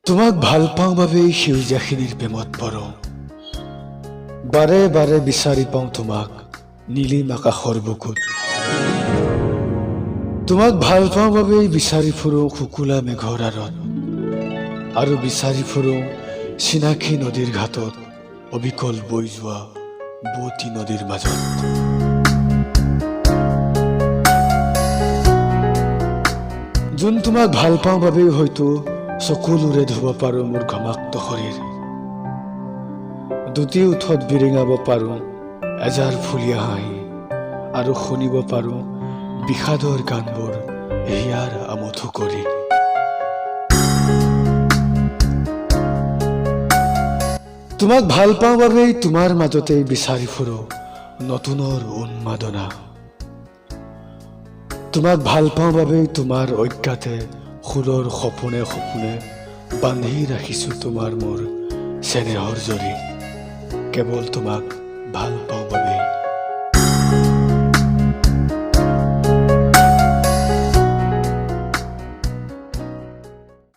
তোমাক ভাল পাওঁ বাবেই সেউজীয়াখিনিৰ প্ৰেমত পৰোঁ। বাৰে বাৰে বিচাৰি পাওঁ তোমাক নীলিম আকাশৰ বুকুত। তোমাক ভাল পাওঁ বাবেই বিচাৰি ফুৰোঁ শুকুলা মেঘৰ আঁৰত আৰু বিচাৰি ফুৰোঁ চিনাকি নদীৰ ঘাটত, অবিকল বৈ যোৱা বোৱতী নদীৰ মাজত। যোন, তোমাক ভাল পাওঁ বাবেই হয়তো চকুলোৰে ধুব পাৰোঁ মোৰ ঘমাক্ত শৰীৰ, দুটি ওঠত বিৰিঙাব পাৰোঁ এজাৰ ফুলীয়া হাঁহি আৰু শুনিব পাৰোঁ বিষাদৰ গানবোৰ হিয়াৰ আমঠু কৰি। তোমাক ভাল পাওঁ বাবেই তোমাৰ মাজতেই বিচাৰি ফুৰোঁ নতুনৰ উন্মাদনা। তোমাক ভাল পাওঁ বাবেই তোমাৰ অজ্ঞাতে সুৰৰ সপোনে সপোনে বান্ধি ৰাখিছোঁ তোমাৰ মোৰ চেনেহৰ জৰি, কেৱল তোমাক ভাল পাওঁ।